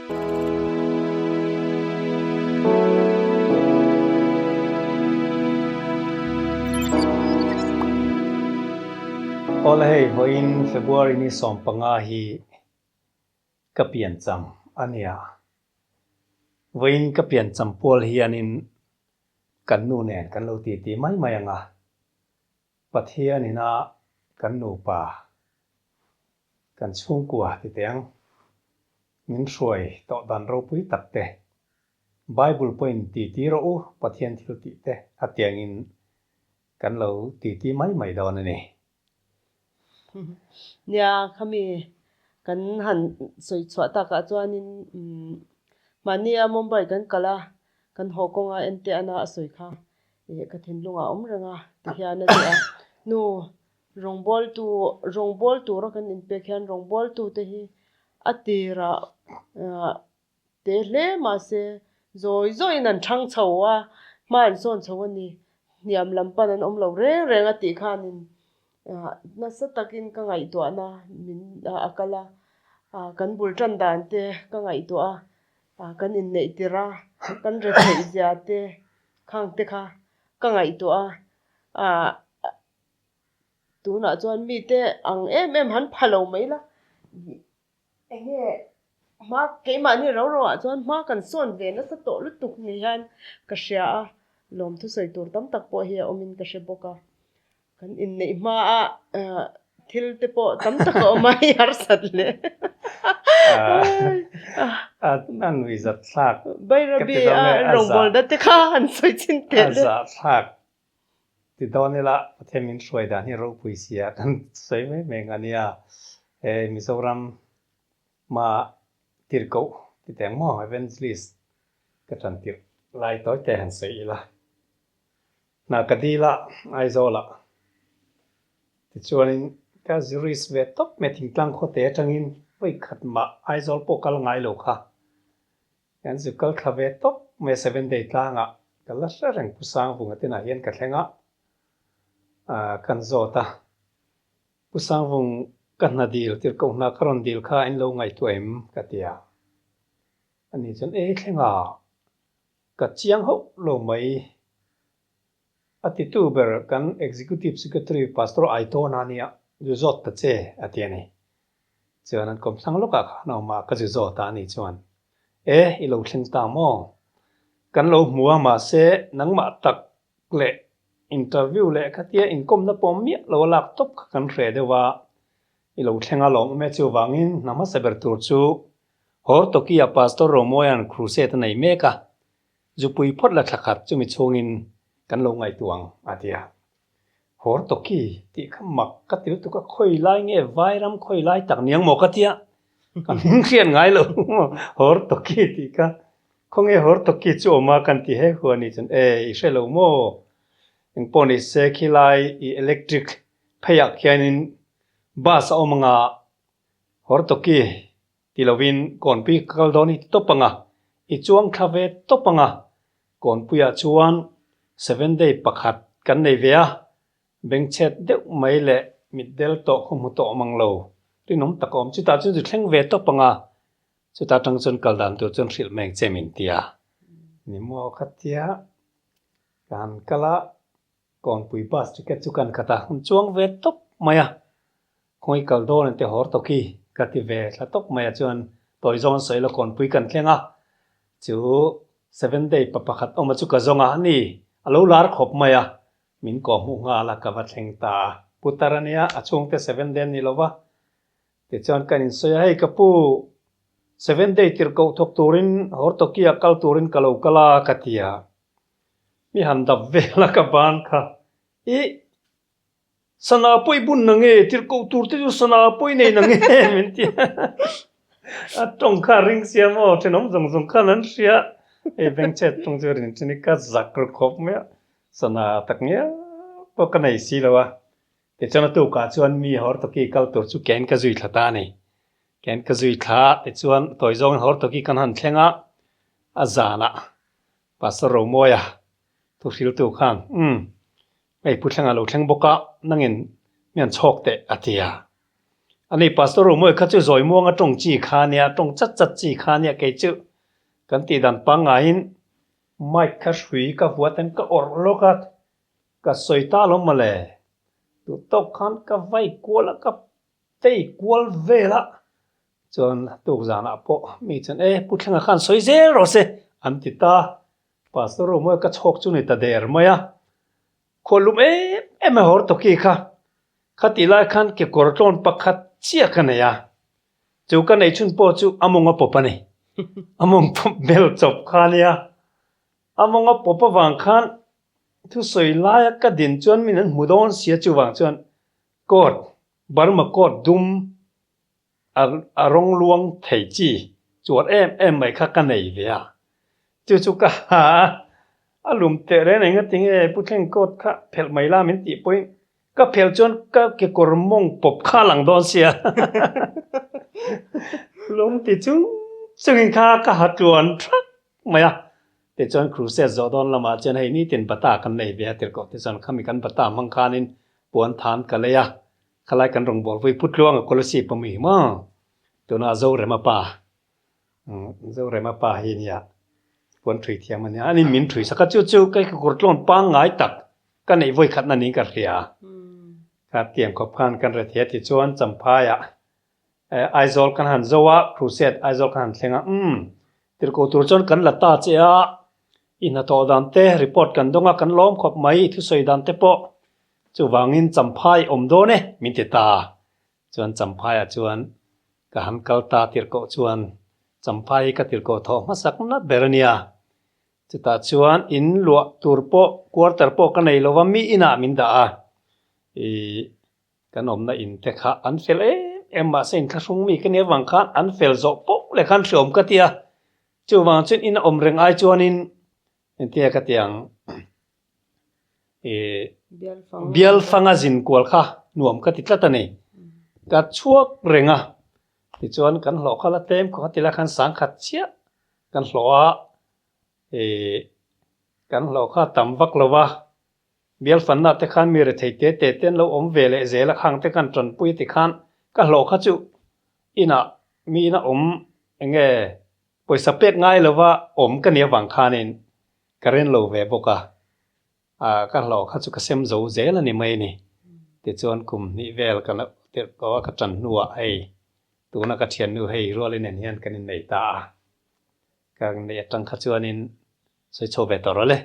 Awle hei vawiin February ni 15 hi ka piancham a nia. Vawiin ka piancham pual hianin kan nu nen kan lo titi mai mai ang a, Pathian ina kan nupa kan chhungkua ti teh ang, min hruai tawh dan ropui tak te, Bible pawhin titi rawh u Pathian thil tih te a tiangin kan lo titi mai mai dawn a ni. Nia, khami kan han sawi chhuah takah chuanin mahnia Mumbai kan kal a, kan haw kawnga ente ana a sawi kha ih ka thinlungah a awm reng a ti hian a ti a. Nu, rawngbawltu, rawngbâwl tura kan inpek hian rawngbawltute hi a tirah te hle mahse zawi zawiin an thang chho a, hma an sawn chho a ni. Hniam lam pan an awm lo reng reng a tih khanin nasa takin ka ngaihtuahna min a kal a, kan bul tan dan te ka ngaihtuah a, kan inneih tirh a, kan retheih zia te khang te kha ka ngaihtuah a, tunah chuan mite ang em em han pha lo mai la. Enge hma keimahni ro ro ah chuan hma kan sawn ve nasa tawh lutuk ni hian ka hria a, lawm thusawi tur tam tak pawh hi a awmin ka hre bawk a, kan inneih hma a thil te pawh tam tak a awm a hei harsat le. A nui zat thlak Bairabi a rawngbawlna te kha han sawi chin teh le. A zah thlak Ti dawn ila Pathian min hruai dan hi ropui sia kan sawi mai mai ang a nia. Hei Mizoram ma tirhkoh ti teh ang maw Evangelist ka tan tirh lai tawi te han sawi ila. Hna ka dil a Aizawl ah tichuanin ka risk ve tawp mai thingtlang khawte atangin vawi khat mah Aizawl pawh kal ngai lo kha. Kan zu kal thla ve tawp mai a Seven Day tlangah ka la hre reng Pu Sangvunga te nah hian ka thleng a, kan zawt a, Pu Sangvung ka hna dil tirhkoh hna ka rawn dil kha in lo ngaihtuah em? ka ti a, ani chuan e thleng a, ka chiang hauh lo mai a titu ber kan Executive Secretary Pastor Aitawna nia zu zawt ta che a ti a ni. Chuan an kawmthlang lawkah khan a awm a, ka zu zawt a ani chuan, E, i lo thleng ta maw? Kan lo hmu a, mahse nangmah tak leh interview leh khatia inkawmna pawh miah lo a lak tawp kha kan hreh deuh a, i lo thleng a lawm awm e. Chuvangin hna hmasa ber tur chu Hortoki-a Pastor Romawia'n crusade a nei mek a, Zupui phawt la thla khat chumi chhungin kan lo ngaihtuah ang, a ti a. Hortoki tih kha mak ka ti lutuk a, khawi lai nge Vairam khawi lai tak niang maw ka tia, ka hming hriat ngai lo Hortoki tih kha khawnge Hortoki chu awm a kan ti he hu a nih chuan e i hre lo maw engpawh ni se khilai i electric pheiah khianin bus a awm anga Hortoki Ti lovin Kawnpui ka kal dawn hi ti tawp ang a, i chuang thla ve tawp ang a. Kawnpuiah chuan Seven Day pakhat kan nei ve a, bengchhet deuh mai leh mitdel tawh khaw hmu tawh mang lo rinawm tak a awm. Chutah chuan zu thleng ve tawp ang a, chuta tang chuan kal dan tur chuan hrilh mai ang che min ti a. Ni maw khatia ka han kal a, Kawnpui bus ticket chu kan khat a, an chuang ve tawp mai a. Khawngaih kal dawn an ti hawr tawk hi ka ti ve thla tawp mai a chuan tawi zawn sawi la kawnpui kan thleng a, chu seven day pa pakhat awm a chu ka zawng a, ani a lo lar khawp mai a, min kawh hmuh nghal a ka va thleng ta a, putar a nia a chhungte seven day an ni lo va, tichuan kan insawi a hei ka pu seven day tirhkoh thawk turin hawr tawki ah kal turin ka lo kal a ka ti a, mi han dap vel a ka ban kha i Sana pawi bun na nge, tirhkoh tur te chu sana pawi nei na nge min ti a. A tawng kha a ring sia maw, thenawm zawng zawng khan an hria. Hei bengchhet tawng chu rin chin hi ka zak ru khawp mai a, sana tak ngial pawh ka nei si lo a. Tichuan a tukah chuan mi Hortoki kal tur chu kein ka zui thla ta a ni. Kein ka zui thla a, tichuan tawi zawngin Hortoki kan han thleng a, a zanah Pastor Romawia thuhriltu khan, Umm, hei Pu Thlenga lo thleng bawk a, nangin mi an chhawk teh, a ti a. Ani Pastor Rumawi kha chu zawi muanga tawng chi kha ania, tawng chat chat chi kha ania kei chu kan tih dan pangngaiin mic kha hrui ka vuat in ka awrh lawk a, ka sawi ta lo mawle. Duh tawk khan ka vai kual a, ka tei kual vel a, chuan tuk zanah pawh mi chuan e Pu Thlenga khan sawi zel rawh se an ti ta. Pastor Rumawi ka chhawk chu ni ta der mai a, Khualum em em a hawr tawki kha. Khatih lai khan kekawr tlawn pakhat chiah ka nei a, chu ka neih chhun pawh chu a mawng a pawp a ni. A mawng pawp bel chawp kha a nia. A mawng a pawp avang khan thusawi laia ka din chuan min an hmu dawn sia chuvang chuan coat, Burma coat dum a rawng luang thei chi chuan em em mai kha ka nei ve a, chu chu ka ha a, a lum teh reng eng ati nge Pu Thleng coat kha phelh mai la min tih pawhin ka phelh chuan ka kekawr mawng pawp kha a lang dawn sia lum ti chung chungin kha ka ha tluan thak mai a, tichuan crusade zawh dawn lamah chuan hei nitin bata kan nei ve a tirhkoh te chuan khami kan bata hmang khanin puan than ka lei a. Khalai kan rawngbâwl vui Pu Tluanga Kolasib a mi maw? Tuna Zorema pa, Zorema pa hi nia puan ṭhui thiam a nia. Ani min ṭhui sak a, chu chu kei ka kawr tlawn pangngai tak ka neih vawi khatna niin ka hria. Kha tiang khawp khan kan re thei a tichuan Champhaiah Aizawl kan han zo a, Crusade Aizawl kan han thleng a, umm, tirhkoh tur chuan kan la ta che a, i hnathawh dan te report kan dawng a, kan lawm khawp mai, i thusawi dan te pawh Chuvangin Champhai awm dawn e, min ti ta. Chuan Champhaiah chuan ka han kal ta tirhkoh chuan Champhai hi ka tirhkoh thawh hmasak nat ber a nia. Chutah chuan in luah tur pawh quarter pawh ka nei lova mi inah min dah a. Ih kan awmna in te kha an fel em em mahse inthlahrung mi ka nih avang khan an fel zawh poh leh khan hreawm ka ti a. Chuvang chuan in a awm reng ai chuanin engtinge ka ti ang. Bial fanga zin kual kha nuam ka ti tlat a ni. Ka chhuak reng a, tichuan kan hlawh kha la tlem khawp a ti lai khan sangkhat chiah kan hlawh a, kan hlawh kha tam vak lo va, bial fanna te khan mi rethei te te te an lo awm ve leh zel a, khang te khan tanpui a ti khan ka hlawh kha chu inah mi ina awm eng nge pawisa pek ngai lova awm ka nih avang khanin Ka ren lo ve bawk a, ah ka hlawh kha chu ka sem zo zel a ni mai ni. Tichuan kum hnih vel ka lo tirh tawh a, ka tan hnuah hei tuna ka thiannu hei rualin en hian kan innei ta a. Ka neih atang kha chuanin sawi chho ve tawh rawh le.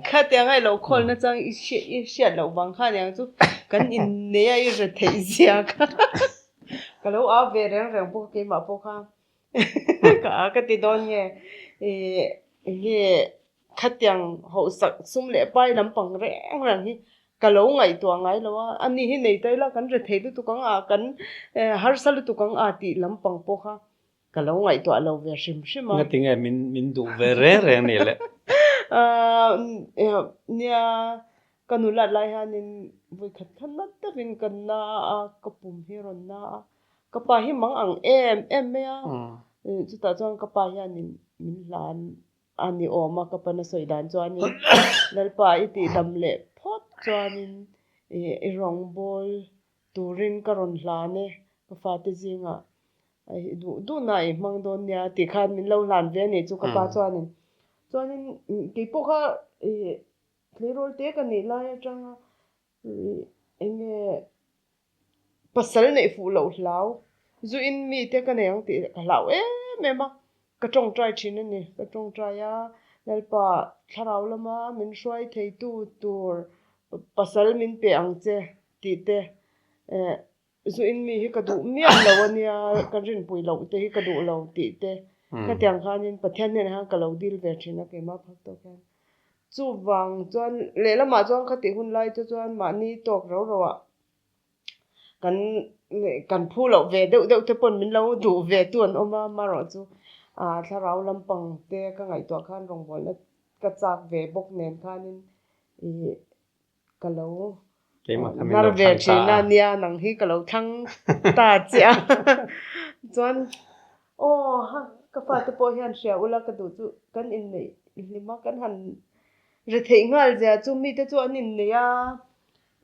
Khatiang a i lo khawl nachang i hriat loh vang khan eng chu kan innei a i hre theih zia kha ka lo au ve reng reng bawk a keimah pawh kha. Ka a ka ti dawn nge ih enge khatiang hauhsak sum leh pai lampang reng reng hi ka lo ngaihtuah ngai lo a, ani hi nei ta ila kan re thei lutuk ang a kan harsa lutuk ang a tih lampang pawh kha ka lo ngaihtuah lo ve hrim hrim a. Ngati nge min min duh ve reng reng ni le? Nia ka nulat lai hianin vawikhat kha nat takin ka na a, ka pum hi a rawn na a. Ka pa hi mang ang em em mai a, chutah chuan ka pa hianin min hlan a ni awm a, ka pa na sawi dan chuanin Lalpa i tih dam leh phawt chuanin i rawngbâwl turin ka rawn hlan e, ka fate zingah i duh duhna i hmang dawn nia tih khan min lo hlan ve a nih chu ka pa chuanin. Chuanin keipawh kha tleirawl te ka nih lai atanga eng nge Pasal neih fuh loh hlau, zu in mite ka nei ang tih ka hlau em em a, ka tawngtai thin a ni. Ka tawngtai a, Lalpa thlarau lama min hruai theitu tur pasal min pe ang che tih te, eh zu in mi hi ka duh miah lo a nia, ka rinpui loh te hi ka duh lo tih te, khatiang khanin Pathian hnenah hian ka lo dil ve thin a keimah phak tawk hian. Chuvang chuan lehlamah chuan khatih hun lai te chuan mahni tawk rau rau ah kan kan phu loh ve deuh deuh te pawn min lo duh ve tu an awm a, amaherawh chu ah thlarau lampang te ka ngaihtuah khan rawngbawlna ka chak ve bawk nen khanin ih ka lo nar ve thin a nia nang hi ka lo thlang ta che a chuan aw ha ka fate pawh hian hria ula ka duh chu kan inneih hlim a kan han ri theih nghal zia chu mite chu an inneih a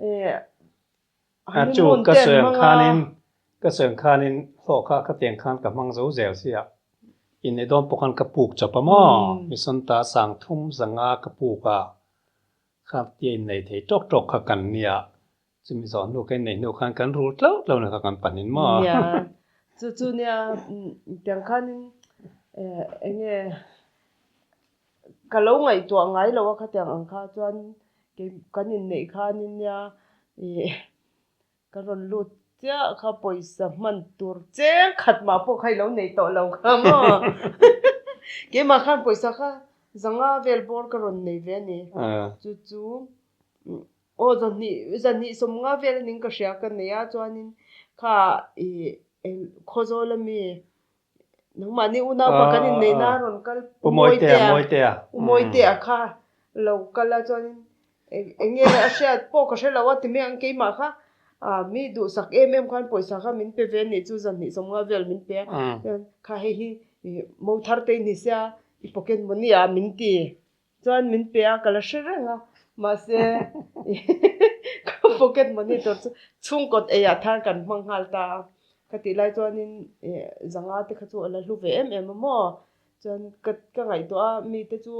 eh A chu ka sawi ang khanin. Ka sawi ang khanin hlawh kha khatiang khan ka hmang zo zel sia. Inneih dawn pawh khan ka puk chawp a maw? Mission ta sangthum zanga ka puk a, khatia innei thei tawk tawk kha kan nia. Chumi zawh hnu ka inneih hnu khan kan rul tlauh tlauh na kha kan panin maw? Nia, chu chu nia tiang khanin eng nge ka lo ngaihtuah ngai lo a khatiang ang kha chuan kei kan inneih khanin nia ih Ka rawn lut chiah kha pawisa hman tur cheng khat mah pawh kha i lo nei tawh lo kha maw? Keimah khan pawisa kha zanga vel bawr ka rawn nei ve a ni. Chu chu aw zahnih zahnih sawmnga vel a ning ka hria ka nei a chuanin kha i Khawzawl ami Nangmahni unaupa kan inneihna a rawn kal U Mawitea, U Mawitea kha lo kal a chuanin eng nge a hriat pawh ka hre lo a ti mai ang keimah kha mi duhsak em em khan pawisa kha min pe ve a nih chu zanhnih sawmnga vel min pe a chuan kha hei hi mo thar te i ni sia i pocket money ah min ti Chuan min pe a, ka la hre reng a, mahse ka pocket money tur chu chhungkawt eiah thar kan hmang nghal ta a, ka tih lai chuanin zanga te kha chu a la hlu ve em em a maw? Chuan ka ka ngaihtuah a, mite chu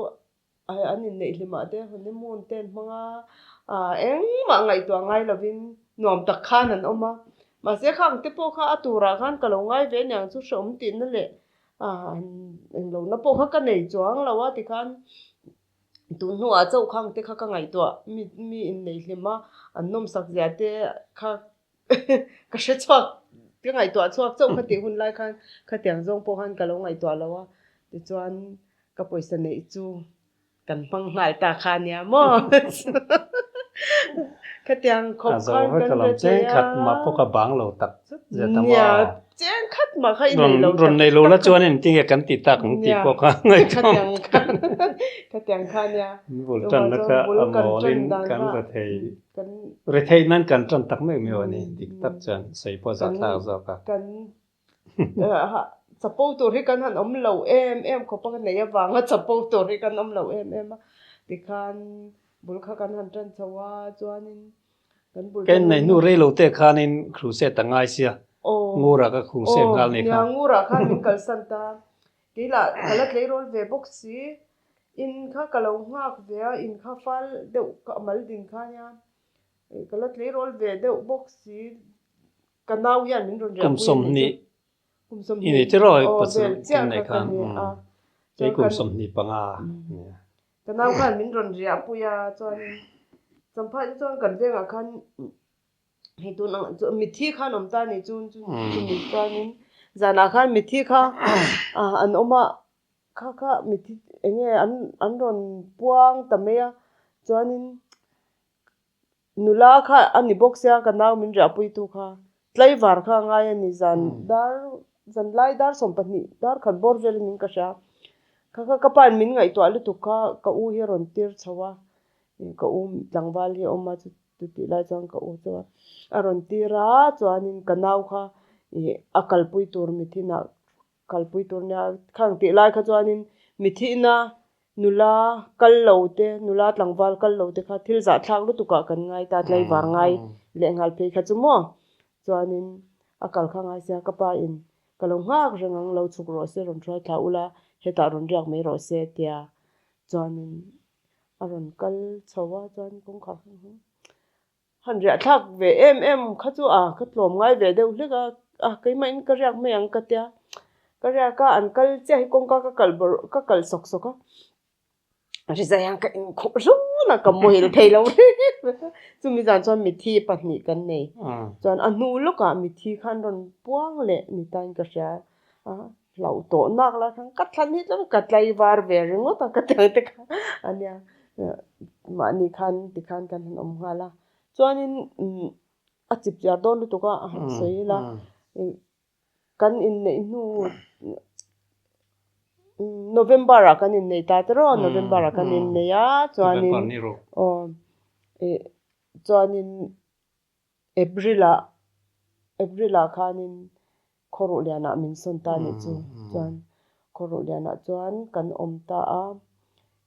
an inneih hlimah te honeymoon te an hmang a, engmah ngaihtuah ngai lovin nuam tak khan an awm a, mahse khang te pawh kha a turah khan ka lo ngai ve aniang chu hrehawm tihna leh Englo na pawh kha ka nei chuang lo a tikhan tun hnuah chauh khang te kha ka ngaihtuah mi mi inneih hlim a an nawmsak zia te kha ka hre chhuak ka ngaihtuah chhuak chauh kha tih hun lai khan khatiang zawng pawh khan ka lo ngaihtuah lo a tichuan ka pawisa neih chu Kan hmang nghal ta kha nia maw? Khatiang khawp khan kan re thei a. Cheng khat mah pawh ka bang lo tak zet zet a maw? Nia, cheng khat mah kha i nei lo tak. Rawn nei lo la chuan engtin nge kan ti tak ang tih pawh kha ngaihtuah. Khatiang kha nia. Bul tanna kha a mawlin kan re thei. Re theih nan kan tan tak meuh meuh a ni. Dik tak chuan sawi pawh zahthlak zawk a. Kan Chapo tur hi kan han awm lo em em khawp a, ka neih avanga chapo tur hi kan awm lo em em a. Tikhan bul kha kan han tan chho a, chuanin kan bul Ka inneih hnu rei lo te khanin crusade a ngai sia, Ngura ka crusade nghal ni kha. Aw, nia Ngura khan min kalsan ta. Kei lah ka la tleirawl ve bawk si, in kha ka lo nghak ve a, in kha fal deuh ka mal din kha nia, ka la tleirawl ve deuh bawk si. Ka nau hian min rawn riahpui a nih chu. Kum 20 i ni tiraw pasal kan nei khan kei kum 25 nia. Ka nau khan min rawn riahpui a chuanin Champhai te chuan kan vengah khan hei tun ang chu mithi khan awm ta ni chu chumi chuanin zanah khan mithi kha an awm a kha kha mithi eng nge an rawn puang ta mai a chuanin Nula kha a ni bawk sia ka nau min riahpuitu kha tlaivar kha a ngai a ni zan dar zan lai dar 12 dar khat bawr vel a ning ka hria kha kha ka pain min ngaihtuah lutuk kha ka u hi a rawn tir chho a ka u tlangval hi a awm a chutih lai chuan ka u chuan a rawn tir a chuanin ka nau kha ih a kalpui tur mithinah Kalpui tur nia khang tih lai kha chuanin mithihna nula kal lo te, nula tlangval kal lo te kha thil zahthlak lutukah kan ngai ta tlaivar ngai leh nghal phei kha chu maw? Chuanin a kal kha ngai sia ka pa in ka lo nghak reng ang lo chhuk rawh se rawn hruai thla ula hetah rawn riak mai rawh se tia chuanin a rawn kal chho a chuan kawngkhar kha Han riah thlak ve em em kha chu a ka tlawm ngai ve deuh hlek a, a keimah in ka riak mai ang ka tia. Ka riak a, an kal chiah hi kawngka ka kal bawrh ka kal sawk sawk a, rizai ang ka inkhuh run a ka muhil thei lo reng reng a. Chumi zan chuan mithi pahnih kan nei. Chuan a hnu lawkah mithi khan rawn puang leh ni tain ka hria a, hlauh tawh nak lai khan ka thlan hi tlem ka tlaivar ve ringawt a ka tiang te kha a nia mahni khan tikhan kan han awm nghal a chuanin a chip chiar dawn lutuk a a han sawi ila kan inneih hnu November ah kan innei ta te rawh November ah kan innei a chuanin aw chuanin April ah April ah khanin Khawruh lianah min sawn ta nih chu chuan Khawruh lianah chuan kan awm ta a,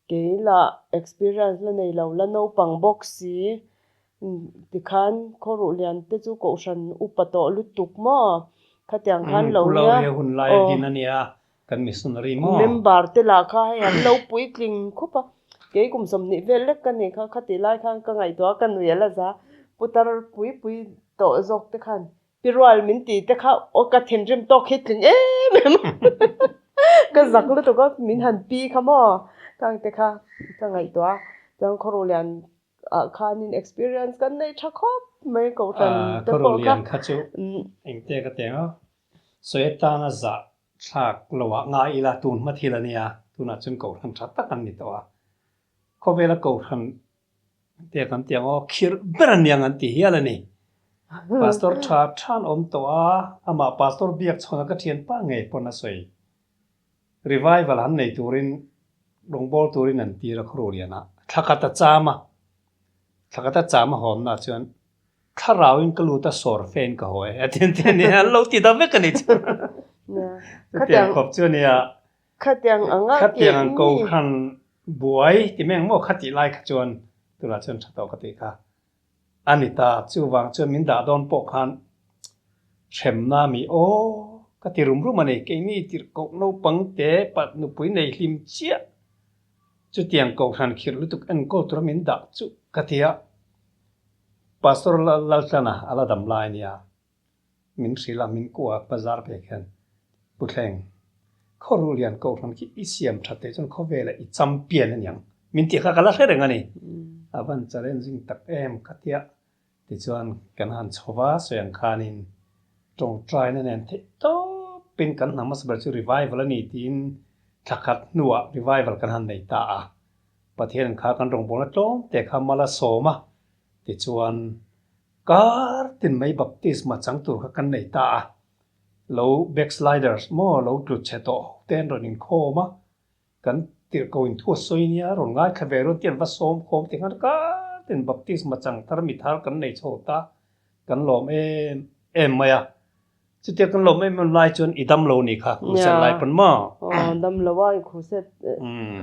kei lah experience la nei lo la naupang bawk si. Tikhan khaw ruh lian te chu kohhran upa tawh lutuk maw? Khatiang khan lo nia. Pu Lauria hun lai a din a nia, kan missionary maw? Member te lah kha hei an lo puitling khup a, kei kum 20 vel lek ka nih kha, khatih lai khan ka ngaihtuah a, ka nui a la za. Putar pui pui tawh zawk te khan Pi rual min ti te kha aw ka thinrim tawk hi tling em em a, ka zak lutuk a, min han pi kha maw khang te kha ka ngaihtuah a, chuan khaw ruhlian ah khanin experience kan nei tha khawp mai kohhran te pawh kha. Khaw ruhlian kha chu engte ka teng a, sawi atana zah thlak lo ah ngai ila tun hma thil a nia, tunah chuan kohhran tha tak an ni tawh a, khawvela kohhran Te kan ti ang aw, khirh ber a niang an ti hial a ni. Pastor tha tha an awm tawh a, amah Pastor biak chhawn a ka thianpa ngei pawn a sawi. Revival han nei turin rawngbâwl turin an tir a Khaw Ruhlianah. Thla khat a cham a, thla khat a cham a hawmnaah chuan thlarauin ka lut a sawr fein ka haw e a ti an ti a ni, an lo ti ta vek a ni chu. Chutiang khawp chu a nia. Khatiang anga Khatiang ang kohhran buai ti mai ang maw khatih lai kha chuan tunah chuan tha tawh ka tih kha a ni ta. Chuvang chuan min dah dawn pawh khan hremna mi aw ka ti rum rum a ni. Keini tirhkoh naupang te pat nupui nei hlim chiah chutiang kohhran khirh lutuk enkawl tura min dah chu ka ti a. Pastor Laltlana a la dam lai nia. Min hrilh a, min kuah a, bazar pek hian Pu Thleng, khaw ruhlian kohhran khi i siam that theih chuan khawvelah i champion a niang. Min tih kha ka la hre reng a ni. A van challenging tak em ka tia. Tichuan kan han chho va, sawi ang khanin tawngtaina nen theih tawpin kan hna hmasa ber chu revival a ni tiin thla khat hnuah revival kan han nei ta a. Pathianin kha kan rawngbawlna tlawm te kha mal a sawm a, tichuan Kar tin mai baptisma chang tur kha kan nei ta a, lo backsliders maw lo tlu chhe tawh ho te an rawn inkhawm a, kan tirhko in thu a sawi nia rawn ngaithla ve rawn ti an va sawm khawm ti khan kar tin baptisma chang thar mi thar kan nei chho ta, kan lawm em em mai a. Chutia kan lawm em em lai chuan i dam lo ni kha khuset lai pawn maw? Aw dam lo a i khuset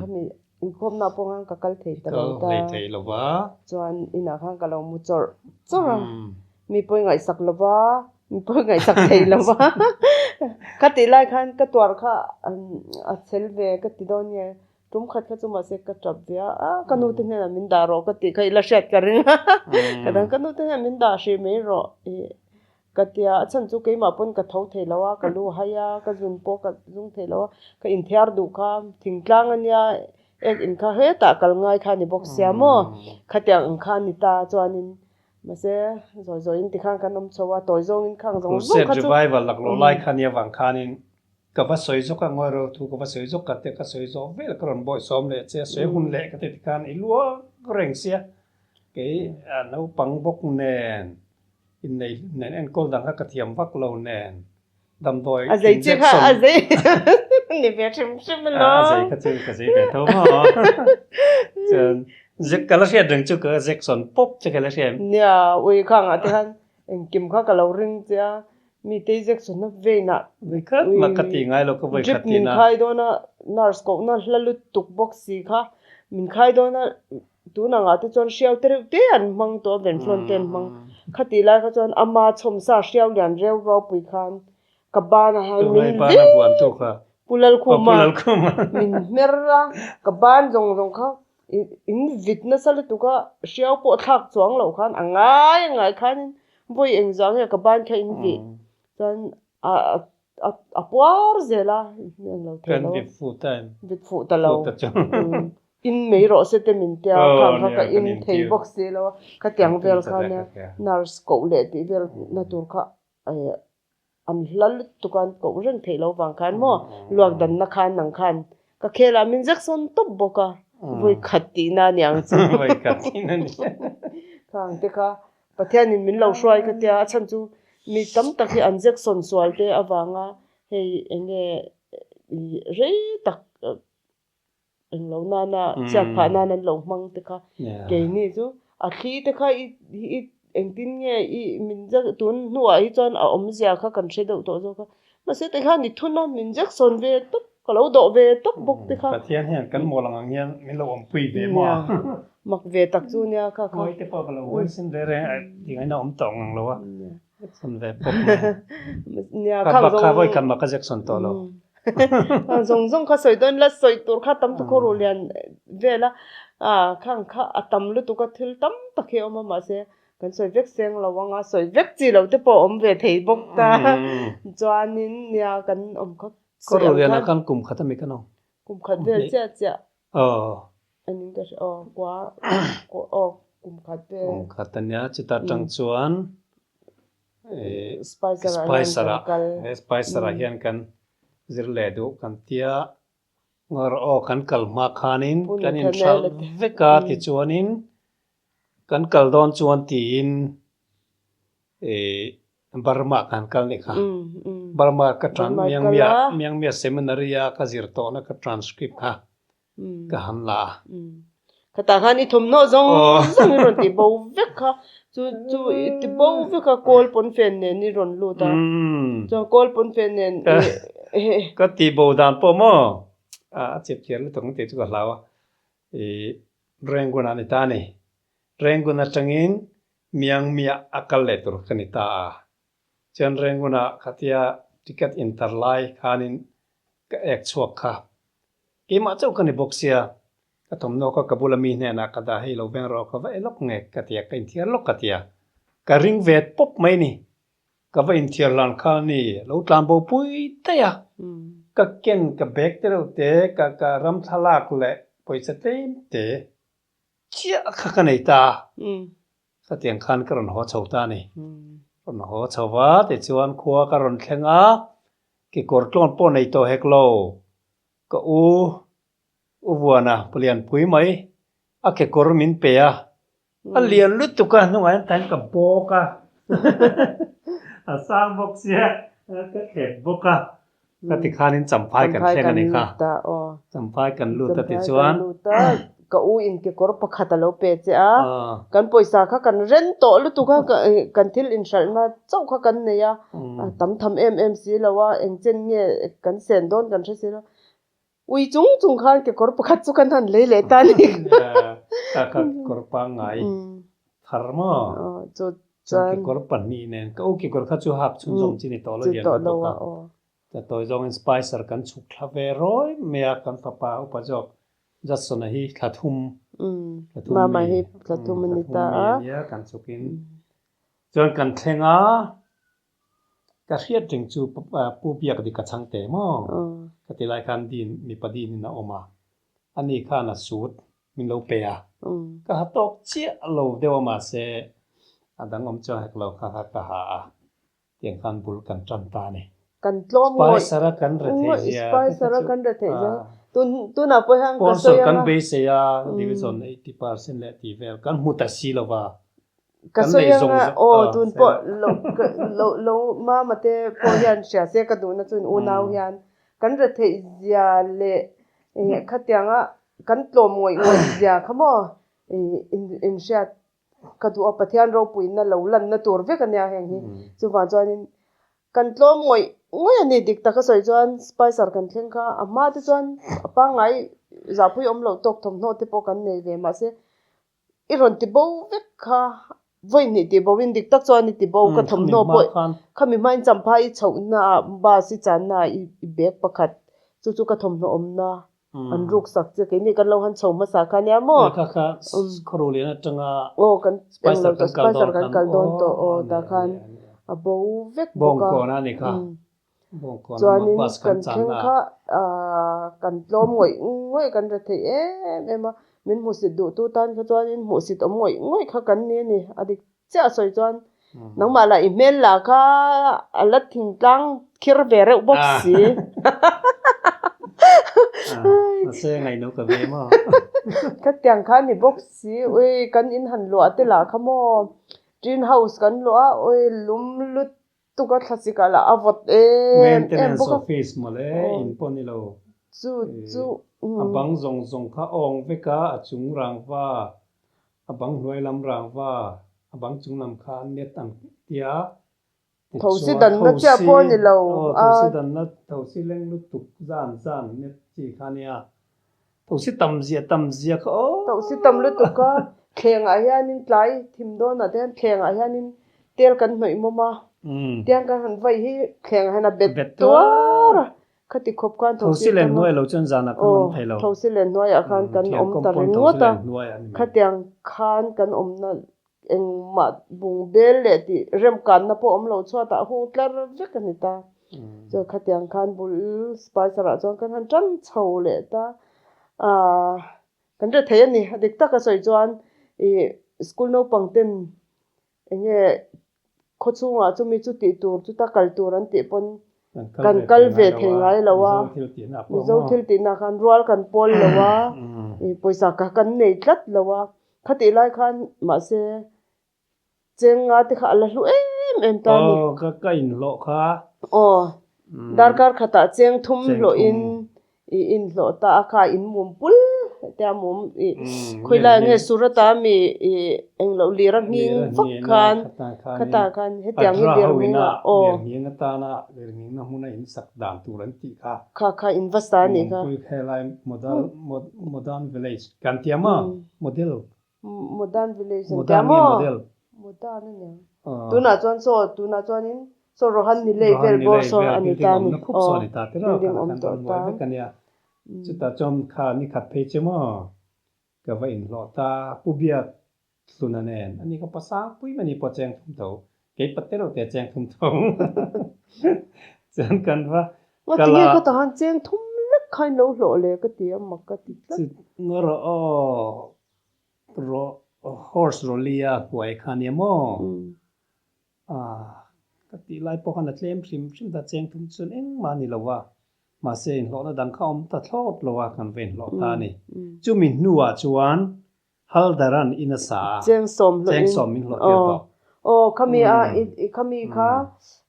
khami inkhawmna pawh khan ka kal thei ta lo ta. Kal hlei thei lo va. Chuan inah khan ka lo mu chawrh chawrh a, mi pawi ngaihsak lo va, mi pawi ngaihsak thei lo va. Ka tih lai khan ka tuar kha a chhel ve ka ti dawn nge Tum khat kha chu mahse ka tap ve a, a ka nu te hnenah min dah rawh ka tih kha ila hriat ka ring a, ka dang ka nu te hnenah min dah hrih mai rawh ih ka tia a chhan chu keimah pawn ka tho thei lo a, ka lu hai a, ka zun pawh ka zung thei lo a, ka inthiar duh kha thingtlang a nia ek in kha hetah kal ngai kha a ni bawk sia maw khatiang ang kha a ni ta chuanin mahse zawi zawiin tikhan kan awm chho a, tawi zawngin khang zawng zawng kha chu. Crusade revival laklawh lai kha nia vang khanin Ka va sawi zawk a, ngawi ro thu ka va sawi zawk ka tia, ka sawi zawk vel ka rawn bawi sawm leh che a, sawi hun leh ka ti tikhan i luak reng sia, kei a naupang bawk nen, innei nen enkawl dang kha ka thiam vak lo nen, damdawi A zei chi kha a zei ni ve hrim hrim elaw. A zei kha chu ka zei ve tho maw. Chuan ka la hriat reng chu ka Jackson pawp che ka la hria em? Nia, ui khangah te khan engkim kha ka lo ring che a, Mi te injection na vein ah Vawi khat mah ka ti ngai lo ka vawi drip khat min tina. khai dawn a nurse koh na hla lutuk bawk si kha min khai dawn a tun ang ah te chuan hriau te reuh te an hmang tawh a venflon te an hmang kha tih lai kha chuan ama chhawmsa hriau lian reu ropui khan ka ban ah hian min vip Tungai bana vuan tu kha. Pu Lalkhuma min hmer a ka ban zawng zawng kha In vit nasa lutuk a, hriau pawh thlak chuang loh khan a ngai a ngai khanin vawi engzah nge ka ban kha in vih chuan a a puar zel a, eng lo thei lo a, vit fuh ta em? Vit fuh ta lo, in mai rawh se te min tia khang kha ka in thei bawk si lo a, khatiang vel kha nia nurse koh leh tih vel na tur kha An hla lutuk a, an koh reng theih loh vang khan maw luak danna khan nang khan ka khel ah min zek sawn tawp bawk a, vawi khat tihna a ni ang chu. Vawi khat tihna a ni. Khang te kha Pathianin min lo hruai ka tia, a chhan chu mi tam tak hi an zek sawn sual te avanga hei eng nge rei tak Englo nana chhiat phah nan an lo hmang te kha keini chu a thli te kha i i engtin nge i min zek tun hnuah hi chuan a awmzia kha kan hre deuh tawh zawk a mahse tikhan i thun a min zek sawn ve tawp ka lo dawh ve tawp bawk te kha. Pathian hian kan mawl ang ang hian min lo awmpui ve maw a. Mak ve tak chu nia kha kha. Ngawi te pawh ka lo huaisin ve reng a, tih ngaihna awm tawh ngang lo a, Jackson ve pawp mai. Nia Kha bak kha vawi khat mah ka Jackson tawh lo. Khang zawng zawng kha sawi dawn ila sawi tur kha tam tuk khaw lian vel a, khang kha a tam lutuk a thil tam tak hi a awm a mahse kan sawi vek seng lo ang a, sawi vek chi lo te pawh a awm ve thei bawk ta. Chuanin nia kan awm kha sawi ang khan. Khaw khan kum khat a mi kan awm. Kum khat vel chiah chiah. Aw. Anin ka hria aw kua aw kum khat vel. Kum khat a nia chuta tang chuan Spicer ah hian kan kal. Spicer ah hian kan zir leh duh kan tia ngawr aw kan kal hma khanin kan inhralh vek a tichuanin kan kal dawn chuan tiin Burma kan kal nih kha. Burma ka tran Myanmar Myanmar seminary a ka zir tawhna ka transcript kha ka han la a. Khatah khan i thawmhnaw zawng zawng i rawn ti bo vek kha. Chu chu i ti bo vek a kawl pawnfen nen i rawn lut a. Chuan kawl pawnfen nen i Ka ti bo dan pawh maw a chep thiar lutuk ang tih chu ka hlau a. I Rangoon ah ni ta a ni. Rangoon atangin Miangmiah a kal leh tur ka ni ta a. Chuan Rangoon ah khatia ticket intar lai khanin ka ek chhuak kha. Keimah chauh ka ni bawk sia, ka thawmhnaw kha ka bula mi hnenah ka dah hei lo veng rawh ka va e lawk nge ka tia, ka inthiar lawk ka tia. Ka ring ve pawp mai ni. Ka va inthiar hlan kha ni lo tlan bo pui daih a. Ka ken ka bag te reuh te, ka ka ram thlalak leh pawisa tlem te chiah kha ka nei ta a. Khatiang khan ka rawn haw chho ta a ni. Rawn haw chho va, tichuan khua ka rawn thleng a, kekawr tlawn pawh nei tawh hek lo. Ka u, U Vuana, Palianpui mai, a kekawr min pe a, a lian lutuk a, hnungah hian tain ka bawk a, a sang bawk sia, ka thlep bawk a, ka ti khanin Champhai kan thleng a ni kha. Champhai kan lut a tichuan. Ka u in kekawr pakhat a lo pe che a, kan pawisa kha kan ren tawh lutuk a, kan thil inhralhna chauh kha kan nei a, a tam tham em em si lo a, engchen nge kan sen dawn kan hre si lo. Ui chung chung khan kekawr pakhat chu kan han lei leh ta a ni. Ka kha kekawr pangngai thar maw? Chuan kekawr pahnih nen, ka u kekawr kha chu hak chhunzawm chi ni tawh lo lian lutuk a. Ka tawi zawngin Spicer kan chhuk thla ve rawi mai a, kan fapa upa zawk Judson-a hi thla thum, thla thum mi, thla thum mi a nia kan chhukin. Chuan kan thleng a, ka hriat reng chu Pu Biak dik a chhang teh maw? Ka ti lai khan Dean, mipa Dean in a awm a, ani khan a suit min lo pe a, ka ha tawk chiah lo deuh a mahse a dang awm chuang hek lo kha kha ka ha a. Tiang khan bul kan tan ta a ni. Kan tlawm ngawih. Spicer a kan re theih zia te kha chu. Kan re theih zia. Tun tunah pawh hian ka sawi anga. Sponsor kan beisei a division 80% leh tih vel kan hmu ta si lo va. Ka sawi anga aw tun pawh lo lo lo mama te pawh hian hria se ka duhna chuan unau hian kan re theih zia leh khatianga kan tlawm ngawih ngawih zia kha maw in hriat Ka duh a, Pathian ropuina lo lanna tur vek a nia heng hi. Chuvang chuanin kan tlawm ngawih ngawih a ni. Dik taka sawi chuan Spicer kan thleng kha a hma te chuan a pangngai zahpui awm loh tawk thawmhnaw te pawh kan nei ve. Mahse i rawn ti bo vek kha vawi hnih tih bo in dik tak chuan i ti bo ka thawmhnaw pawh khami hmain champhai i chhohna ah bus i channa ah i bag pakhat chu chu ka thawmhnaw awmna An ruk sak che keini kan lo han chho hmasa kha nia maw? Kha kha khawro lian atanga Aw kan englo tawh Spicer kan kal dawn tawh aw tah khan a bo vek bawk a. Bawngkawn a ni kha. Bawngkawn Chuanin kan thleng kha kan tlawm ngawih ngawih kan re theih em em a, min hmuhsit duhtu tan kha chuanin hmuhsit awm ngawih ngawih kha kan ni a ni a dik chiah a sawi chuan nangmah lah i hmel lah kha a la thingtlang khir ve reuh bawk si. Mahse ngaihno ka ve maw? Khatiang kha a ni bawk si. Ui kan in han luah te lah kha maw tin house kan luah a ui lum lut tuk a thlasik ah lah a vawt em em Maintenance bawk a. office mawle in pawh ni lo. Chu chu A bang zawng zawng kha awng vek a a chung rangva A bang hnuai lam rangva, a bang chung lam kha net ang tia Thosi danna chiah pawh a ni lo a. Thosi danna, thosi leng lutuk zan zan net chi kha nia. Thosi tam zia tam zia kha aw. Thosi tam lutuk a, thlengah hianin tlai thim dawnah te hian thlengah hianin tel kan hnawih mawm a, tiang kan han vai hi thlengah hian a bet tuar a, khati khawp khan thosi len hnuai lo chuan zanah khan awm thei lo. Thosi len hnuaiah khan kan awm ta ringawt a, khatiang khan kan awmna Engmah bung bel leh tih remkanna pawh awm lo chhuatah hung tlar vek a ni ta. Chuan khatiang khan bul Spicer ah chuan kan han tan chho leh ta. Aaa kan hre thei a ni. A dik taka sawi chuan ih school naupang ten eng nge khaw chhungah chumi chu tih tur chuta kal tur an tih pawn kan kal ve thei ngai lo a. Mizo thil tihna khan rual kan pawl lo a, ih pawisa ka kan nei tlat lo a. Khatih lai khan mahse cheng nga te kha a la hlu em em ta a ni. Aw ka ka inhlawh kha. Aw darkar khatah cheng thum hlawhin i inhlawh ta a kha in mum pul tia mum i khawilai nge Surat a mi i engloh lir a nghing vak khan khatah khan hetiang hi lir nghing ah aw. Lir nghing atana lir nghing na hmuna in sak dan tur an tih kha. Kha kha in va sa a nih kha. Mumpui khelai model modern village kan tia maw model. Modern village an tia maw? Model. Modern a nia. Tunah chuan saw tunah chuanin saw Rohan Nilei vel bawr saw a ni ta a ni. Aw building awm tawh ta. Chutah chuan kha ni khat phei che maw ka va inhlawh ta Pu Biak Hluna nen ani ka pa sang pui mai ni pawh cheng thum tho kei pa te reuh te cheng thum tho chuan kan va Nga tinge ka tahan cheng thum lek kha in lo hlawh le ka ti a mak ka ti tlat. Chu nga rawh aw rawh horse rawli a hnuai kha nia maw ka tih lai pawh khan a tlem hrim hrim ta cheng thum chuan engmah a ni lo va mahse inhlawhna dang kha a awm ta thlawt lo a kan va inhlawh ta a ni. Chumi hnuah chuan Haldaran in a sa a. Cheng sawm hlawh in. Cheng sawm min hlawh tir tawh. Aw khami a khami kha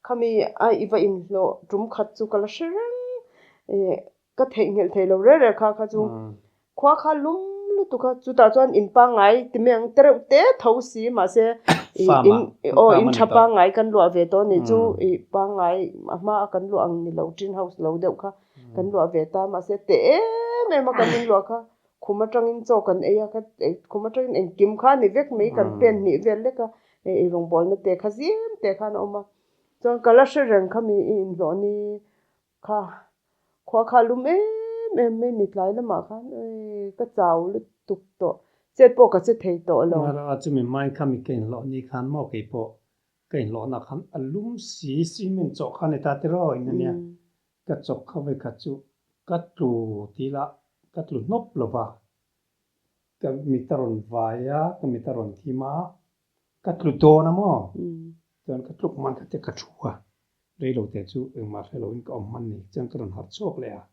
khami a i va inhlawh tum khat chu ka la hre reng ka theihnghilh thei lo reng reng kha kha chu khua kha lum lutuk a chutah chuan in pangngai ti mai ang te reuh te tho si mahse in aw in tha pangngai kan luah ve tawh a nih chu i pangngai a hma a kan luah ang ni lo tin house lo deuh kha kan luah ve ta mahse te em em a kan inluah kha Khum atangin chaw kan ei a, ka khum atangin engkim kha a ni vek mai, kan pen hnih vel lek a, ei rawngbawlna te kha zim te khan a awm a. Chuan ka la hre reng kha mi i inhlawh ni kha khua kha a lum em em mai ni tlai lamah khan ui ka chau lutuk tawh, chet pawh ka che thei tawh lo. Mara chumi hmain kha mi ka inhlawh ni khan maw kei pawh ka inhlawhna khan a lum si, cement chawh kha a ni ta tiraw in ania. Ka chawk kha vawikhat chu ka tlu tih lah ka tlu hnawp lo va, ka mit a rawn vai a, ka mit a rawn thim a, ka tlu dawn a maw? Chuan ka tluk hman kha te ka thu a, reilo te chu engmah hre loin ka awm hman ni, chuan ka rawn harh chhuak leh a,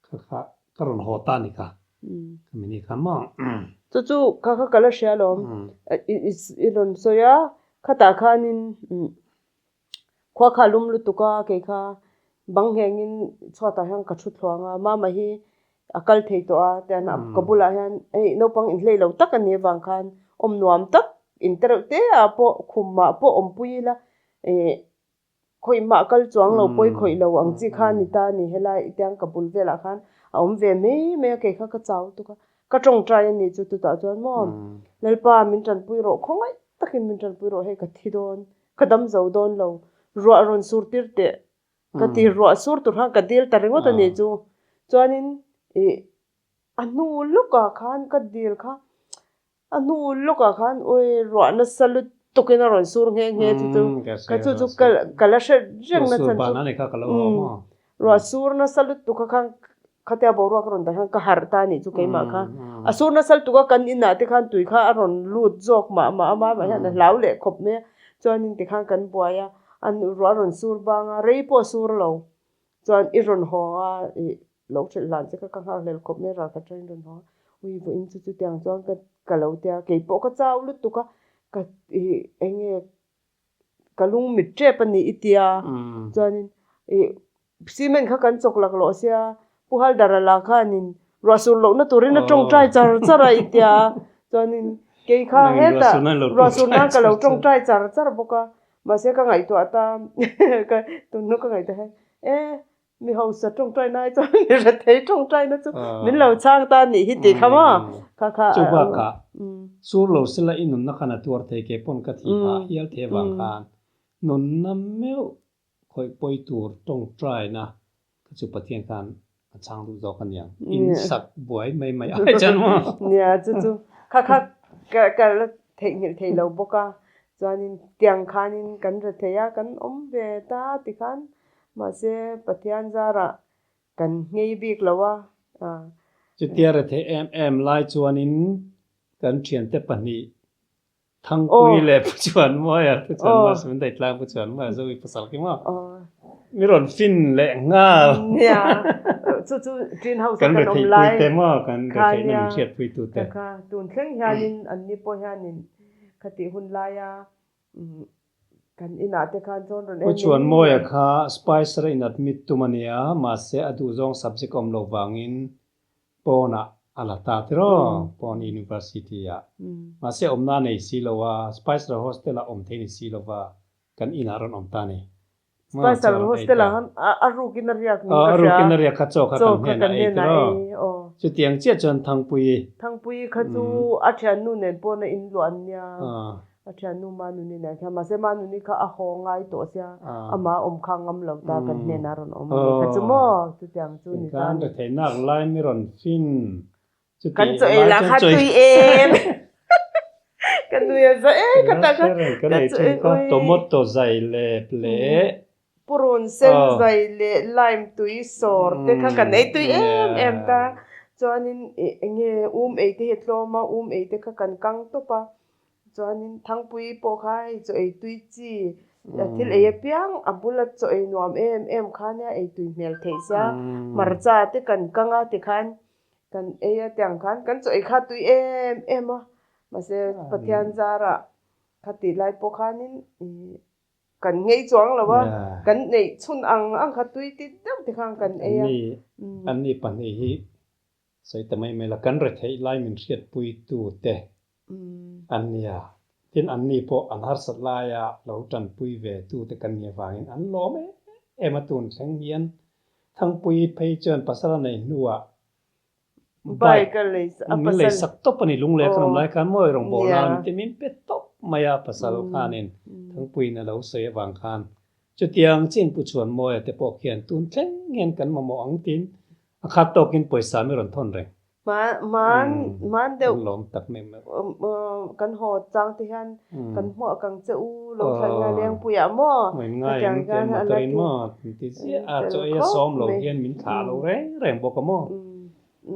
kha kha ka rawn haw ta a ni kha, ka mi ni khan maw? Chu chu kha kha ka la hria alawm, i rawn sawi a, khatah khanin Khua kha a lum lutuk a, kei kha bang nghengin chhuatah hian ka thu thluang a, mama hi a kal thei tawh a, tian ka bulah hian hei naupang inhlei lo tak a nih avang khan awm nuam tak in te reuh te ah pawh khumah pawh awmpui ila ih khawihmah kal chuang lo pawi khawih lo ang chi kha a ni ta a ni helai tiang ka bul velah khan a awm ve mai mai a, kei kha ka chau lutuk a, ka tawngtai a nih chu chutah chuan maw Lalpa min tanpui rawh khawngaih takin min tanpui rawh hei ka thi dawn. Ka dam zo dawn lo, ruah rawn sur tir teh ka ti, ruah sur tur khan ka dil ta ringawt a nih chu. Chuanin ih a hnu lawkah khan ka dil kha, a hnu lawkah khan awi ruah nasa lutukin a rawn sur nghe nghe chu chu ka chu chu ka la hre reng na chhan chu. Ruah sur nasa lutuk kha khan Khatia boruak a rawn dah hian ka harh ta a nih chu keimah kha. A sur nasal tuk a kan inah te khan tui kha a rawn lut zawk mah mah a, mah mah hian a hlau leh khawp mai a. Chuanin tikhan kan buai a, an ruah a rawn sur bang a, rei pawh a sur lo. Chuan i rawn haw a, ih lo hrilh hlan che kha ka nghakhlel khawp mai a, ralkhat atangin rawn haw a. Ui vawiin chu chutiang chuan ka ka lo tia, keipawh ka chau lutuk a, ka ih eng nge ka lung mit tep a ni i tia chuanin ih cement kha kan chawk lak lawh sia Pu Haldara lah khanin ruah sur lohna turin a tawngtai char char a i tia chuanin kei kha hetah ruah sur nan ka lo tawngtai char char bawk a mahse ka ngaihtuah ta ka tunhnu ka ngaihtuah hian e. Mi hausa tawngtaina ai chuan mi rethei tawngtaina chu min lo chhang ta nih hi tih kha maw? Kha kha Chu bakah sur lo sela i nunna khan a tuar thei ke pawn ka thih phah hial thei avang khan nunna meuh khawih pawi tur tawngtaina kha chu Pathian khan a chhang duh zawk a niang. In sak buai mai mai ai chuan maw? Nia chu chu kha kha ka la theihnghilh thei lo bawk a chuanin tiang khanin kan rethei a kan awm ve ta tikhan Mahse, Pathian zarah kan nghei bik lo a. Chutia rethei em em lai chuanin kan thiante pahnih Thangpui leh Pu Chuanmawia, Pu Chuanmawia Samin Daitlang Pu Chuanmawia Zovi pasal khi maw? Mi rawn fin leh nghal. Nia, chu chu Ṭin House a kan awm lai te maw, kan retheihna min hriatpuitu te. Kha tun thleng hianin anni pawh hianin khatih hun laia Kan inah te khan chuan rawn en Pu Chuanmawia kha Spicer a in admit tum a nia, mahse a duhzawng subject awm loh vangin pawnah a la ta tiraw, pawn University ah. Mahse awmna a nei si lo a, Spicer hostel ah awm thei ni si lo va, kan inah rawn awm ta a ni. Spicer hostel ah khan a rukin a riak niin ka hria. A rukin a riak kha chaw kha kan hnenah a ei tiraw. Chutiang chiah chuan Thangpuii. Thangpuii kha chu a thiannu nen pawn a inluah an nia. A thiannu Manuni nen khan mahse Manuni kha a haw ngai tawh sia amah awm kha ngam lo ta kan hnenah rawn awm a ni kha chu maw chutiang chu ni ta. Kan retheihnak lai mi rawn fin chuti Kan chaw ei lah kha tui em ka nui a za em ka tak a ka chaw ei ui tomato zai lep leh purun sen zai leh lime tui sawr te kha kan ei tui em em ta chuanin enge um ei te hi a tlawm a um ei te kha kan kang tawp a Chuanin Thangpui pawh kha hei chaw ei tui chi, thil ei apiang a bula chaw ei nuam em em kha nia ei tui hmel theih sia, hmarcha te kan kang a tikhan kan ei a tiang khan kan chaw ei kha tui em em a, mahse Pathian zarah kha tih lai pawh khanin ih kan ngei chuang lo a, kan neih chhun ang ang kha tui ti deuh tikhan kan ei a. Anni pahnih hi Sawi ta mai mai la, kan retheih lai min hriatpuitu te an nia. Tin, anni pawh an harsat laia lo tanpui ve tu te kan nih avangin an lawm em em a, tun thleng hian Thangpui phei chuan pasal a neih hnuah bike min lei sak tawp a ni, lunglei kan awm lai khan mawi rawngbawlna min ti min pe tawp mai a, pasal khanin Thangpuiin a lo sawi avang khan chutiang chin Pu Chhuanmawia te pawh khian tun thleng hian kan mamawh ang tiin A khat tawkin pawisa mi rawn thawn reng. Hman hman deuh. Lawm tak mai mai. Kan haw chang te hian kan hmuah kang che u lo thlan ngai Lengpuiah maw? Hmuin ngai ang te motor in maw ti ziah a chaw ei a sawm lo hian min thlah lo reng reng bawk a maw?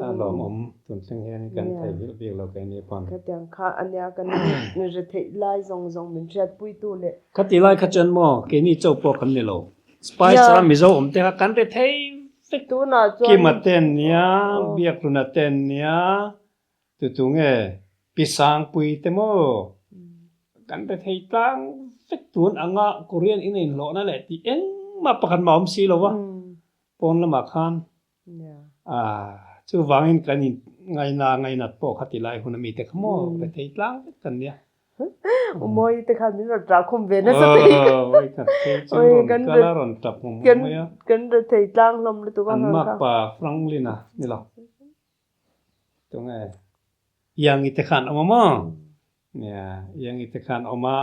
A lawmawm tun thleng hian kan theihnghilh bik lo keini pawn. Khatiang kha a nia kan retheih lai zawng zawng min hriatpuitu leh. Khati lai kha chuan maw keini chaw pawh kan ni lo. Spice a Mizo awm te kha kan rethei vek. Tunah chuan. Kima te an nia, Biakluna te an nia, tutu nge Pi Sangpui te maw kan rethei tlang vek tun anga Korean in a inhlawhna leh tih engmah pakhat mah awm si lo va, pawn lamah khan Chuvangin kan in ngaina ngainat pawh kha ti lai hun a mite kha maw rethei tlang vek kan nia. Umawi te khan min rawn tah khum ve nasa thei. Oi khat phei chu rawn kal a rawn tap hmu hmu mai a. Kan rethei tlang hlawm lutuk a. An makpa Franklin a ni lo. Tunge Iangi te khan awm a maw? Nia Iangi te khan awm a.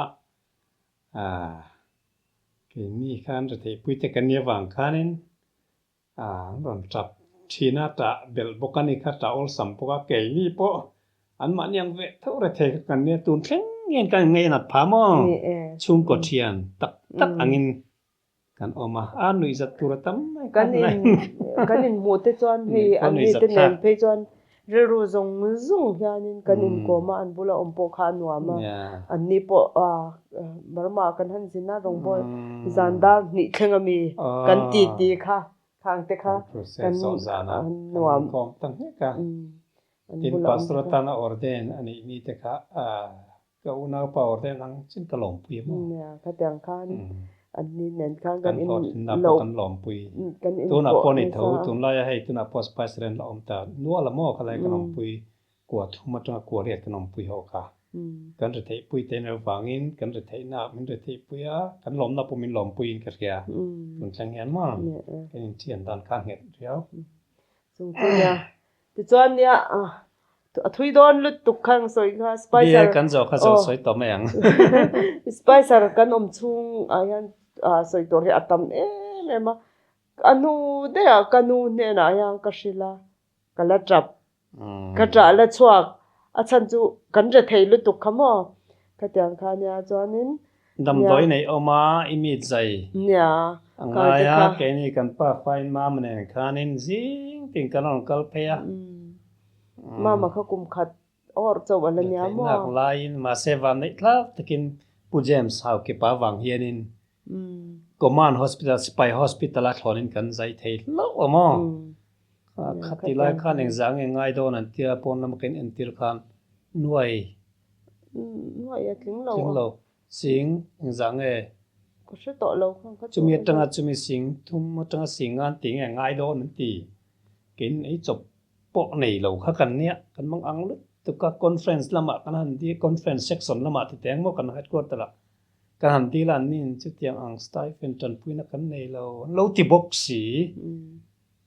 Keini khan retheihpui te kan nia vang khanin An rawn tap thin a, tah belh bawk a ni kha, tah awlsam bawk a, keini pawh anmahni ang ve tho rethei kha kan nia, tun thleng hian kan inngaih nat phah maw? Chhungkaw thian tak tak angin kan awm a, a nuihzat tur a tam mai kha. Kan inhmuh te chuan hei anni te nen phei chuan Rilru zawng zawng hianin kan inkawm a, an bula awm pawh kha a nuam a. Anni pawh Burma kan han zin a, rawngbawl zan dar hnih thleng ami kan ti ti kha, khang te kha kan nuam. Tin Pastor atana ordain a nih ni te kha Ka unaupa ordain ang chin ka lawmpui a maw? Nia, khatiang khan anni nen khan kan in hlawhtlinna pawh kan lawmpui. Tunah pawh ni tho, tunlaia hei tunah pawh Spice Rain la awm ta nual a maw khalai kan awmpui kua thum atanga kua riat kan awmpui ho kha. Kan retheihpui te nen avangin kan retheihna min retheihpui a, kan lawmna pawh min lawmpuiin ka hria. Tun thleng hian maw kan inthian dan kha a nghet riau. Chung chu nia. Tichuan nia a thui dawn lutuk kha ang sawi kha Spicer. Kan zawh kha zawh sawi tawh mai ang. Spicer kan awm chhung ah hian sawi tur hi a tam em em a. A hnu daih ah ka nu hnenah hian ka hrilh a, ka la tap. Ka ṭah la chhuak, a chhan chu kan re thei lutuk kha maw? Khatiang kha nia chuanin nia. Damdawi neih awm a, i mit zai. Nia, A ngai a, keini kan pa fain mama nen khanin zing tin kan rawn kal phei a. Mama kha kum khat awrh chauh a la nia maw? Theihnak laiin mahse van neih tlak takin Pu James Haukipa vang hianin Command Hospital, Sipai Hospital a thlawnin kan zai thei hlauh a maw? Khati lai khan engzah nge ngai dawn an tia pawn lama kan entir khan nuai Nuai a tling lo tling lo sing engzah nge Ka hre tawh lo khan ka chumi atanga chumi sing thum atanga sing ngan ti nge ngai dawn an ti kein ei chawp pawh nei lo kha kan nia kan mang ang lutuk a conference lamah kan han di conference section lamah ti teng maw kan headquarter ah Kan han dil a, anni in chutiang ang stipend tanpuina kan nei lo, an lo ti bawk si.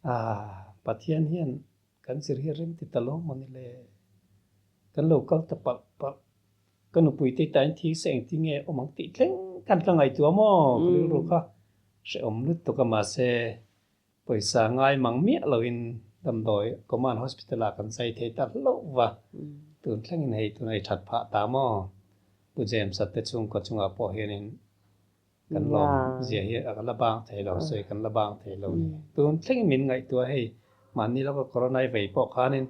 Ah, Pathian hian kan zir hi a rem ti ta lo maw ni le? Kan lo kal ta palh palh, ka nupui te tain thi se engtin nge awm ang tih thleng khan ka ngaihtuah maw? Ka rilru kha hrehawm lutuk a, mahse pawisa ngai mang miah loin damdawi Command Hospital ah kan zai thei ta hlauh va, tun thlengin hei tun ei that phah ta maw? Pu James-a te chhungkaw chungah pawh hianin kan lawm zia hi a la bang thei lo, sawi kan la bang thei lo ni. Tun thlengin min ngaihtuah hei mahni lawka corona i vei pawh khanin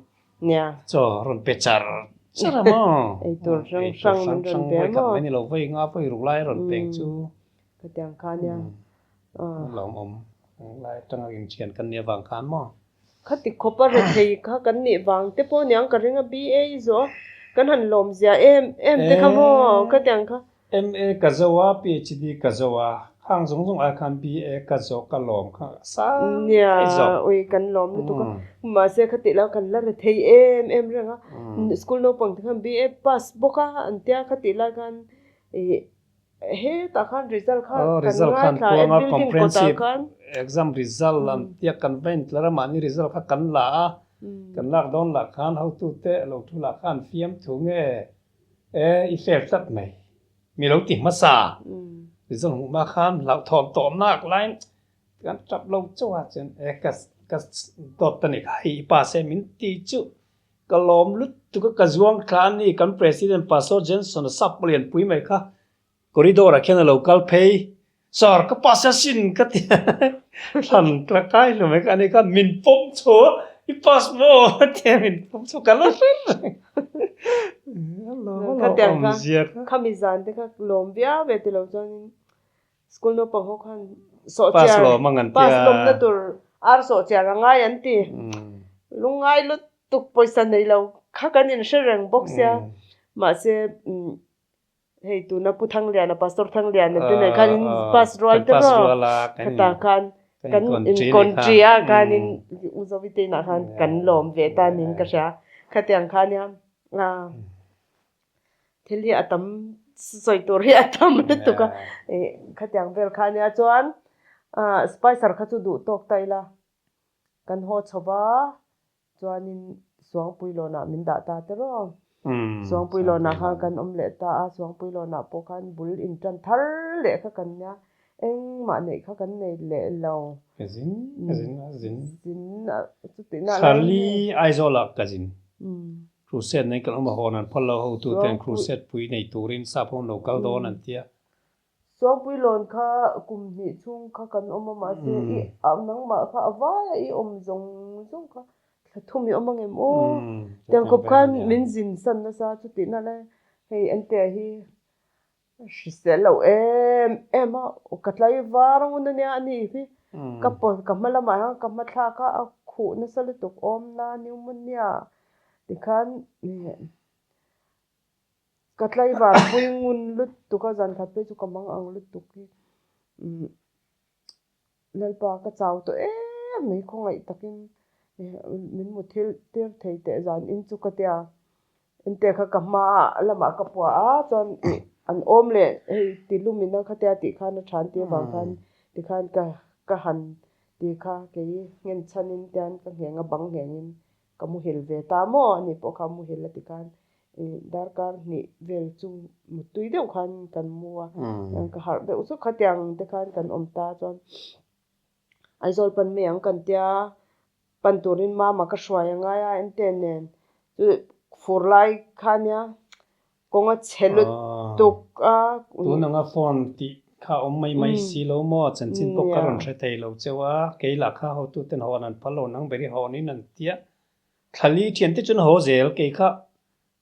chaw rawn pe char char a maw? Eitur hrang hrang min rawn pe a maw? Vawikhat mai ni lo, vawi nga vawi ruk lai rawn peng chu. Khatiang kha nia. Lawmawm lai atanga inthian kan nih avang khan maw? Khati khawpa rethei kha kan nih vang te pawh niang ka ring a, BA i zawh a, kan han lawm zia em em te kha maw khatiang kha. MA ka zo a, PhD ka zo a, khang zawng zawng ai khan BA ka zawh ka lawm kha sang Nia, ui kan lawm lutuk a, mahse khati la kan la rethei em em reng a, school naupang te khan BA pass bawk a an tia khati lai khan ih Hetah khan result kha kan result khan puang a comprehensive exam result an tia kan va intlar a mahni result kha kan la a kan lak dawn lah khan hotute lo thu lah khan fiam thu nge e i fail tlat mai mi lo ti hmasa result hmuh hma khan hlauhthawm tawh nak laiin kan tap lo chauh a chuan e ka ka dawt ta nih kha hei i pass e min ti chu Ka lawm lutuk a, ka zuang thla a ni, kan President Pastor Jenson a sap lian pui mai kha corridor ah khian a lo kal phei, Sir, ka pass a sin ka ti a, thlan ka kai hlum mai kha a ni khan min pawm chho a, i pass maw a ti a, min pawm chho ka la hre reng a lawm a lo awm zia kha. Khami zan te kha lawm viau ve tilo chuanin School naupang ho khan sawhchiar pass lawmna tur ar sawhchiar a ngai an ti. Lungngai lutuk pawisa nei lo kha kan inhre reng bawk sia. Mahse hei tuna Pu Thangliana, Pastor Thangliana te nen khan in pass rual te maw? Khatah khan kan inkawnṭi a khanin U Zovi te inah khan kan lawm ve ta niin ka hria. Khatiang kha nia. Thil hi a tam sawi tur hi a tam lutuk a, ih khatiang vel kha ania chuan ah spicer kha chu duh tawk ta ila kan haw chho va chuanin Suangpuilawnah min dah ta te rawh. Suangpuilawnah khan kan awm leh ta a, Suangpuilawnah pawh khan bul intan thar leh kha kan nia, engmah neih kha kan nei leh lo. Ka zin, ka zin a zin. Zin a chutihna lai. Thali Aizawlah ka zin. Crusade nei kan awm a hawn an phal lo hotu ten crusade pui nei turin sap ho an lo kal dawn an tia. Suangpui lawn kha kum hnih chhung kha kan awm a mahse i nangmah kha a vaia i awm zawng zawng kha thla thum i awm angem aw tiang khawp khan min zin san nasa chutihna le hei Entea hi Hrisel lo em em a, ka tlaivar ngun ania a ni hi. Ka pawn ka hma lamah hian ka hma thlak a, a khuh nasa lutuk awmna pneumonia tikhan ka tlaivar pui ngun lutuk a, zan khat phei chu ka mang ang lutuk hi. Lalpa ka chau tawh em mai khawngaih takin min muthilh tir thei teh zan in chu ka tia. Ente kha ka hma lamah ka puah a, chuan ih an awm leh hei ti lumina khatia tih khan a tha an tih avang khan tikhan ka ka han ti kha kei nghen chhanin tian ka ngheng a bang nghengin ka muhil ve ta maw ani pawh kha muhil a tikhan ih darkar hnih vel chu muttui deuh khan kan mu a, ka harh deuh zuk khatiang te khan kan awm ta chuan Aizawl pan mai ang kan tia pan turin mama ka hruai a ngai a ente nen chu fur lai kha nia kawng a chhe lutuk a. Tun anga phone tih kha a awm mai mai si lo maw chanchin pawh ka rawn hre thei lo cheu a kei lah kha hotuten hawn an phal lo nang beri hawnin an tia thlali thiante chuan haw zel kei kha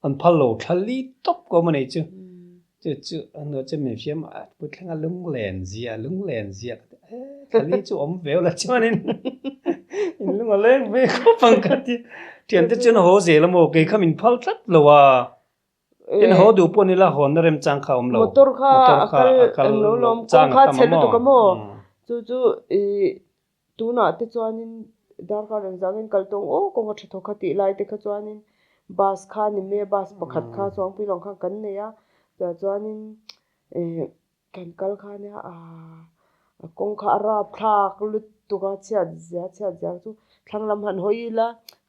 An phal lo thla li tawp ko maw nei chu. Chu chu a hnu chu min fiam a, pu thleng a lunglen zia, lunglen zia ka ti a, eh thla li chu awm ve la chuanin in lung a leng ve khawp ang ka ti. Thiante chuan a haw zel a maw, kei kha min phal tlat lo a. Tin haw duh pawh ni la hawnna remchang kha a awm lo. Motor kha a kal lo lawm, kawng kha a chhe lutuk a maw. Chu chu ih Tunah te chuanin darkar engzangin kal tawng aw kawng a tha thawk kha tih lai te kha chuanin bus kha ni mai a bus pakhat kha chuangpui lawng khan kan nei a tah chuanin eh kan kal kha nia ahh a kawng kha a rap thlak lutuk a chhiat zia chhiat zia chu thlang lam han hawi ila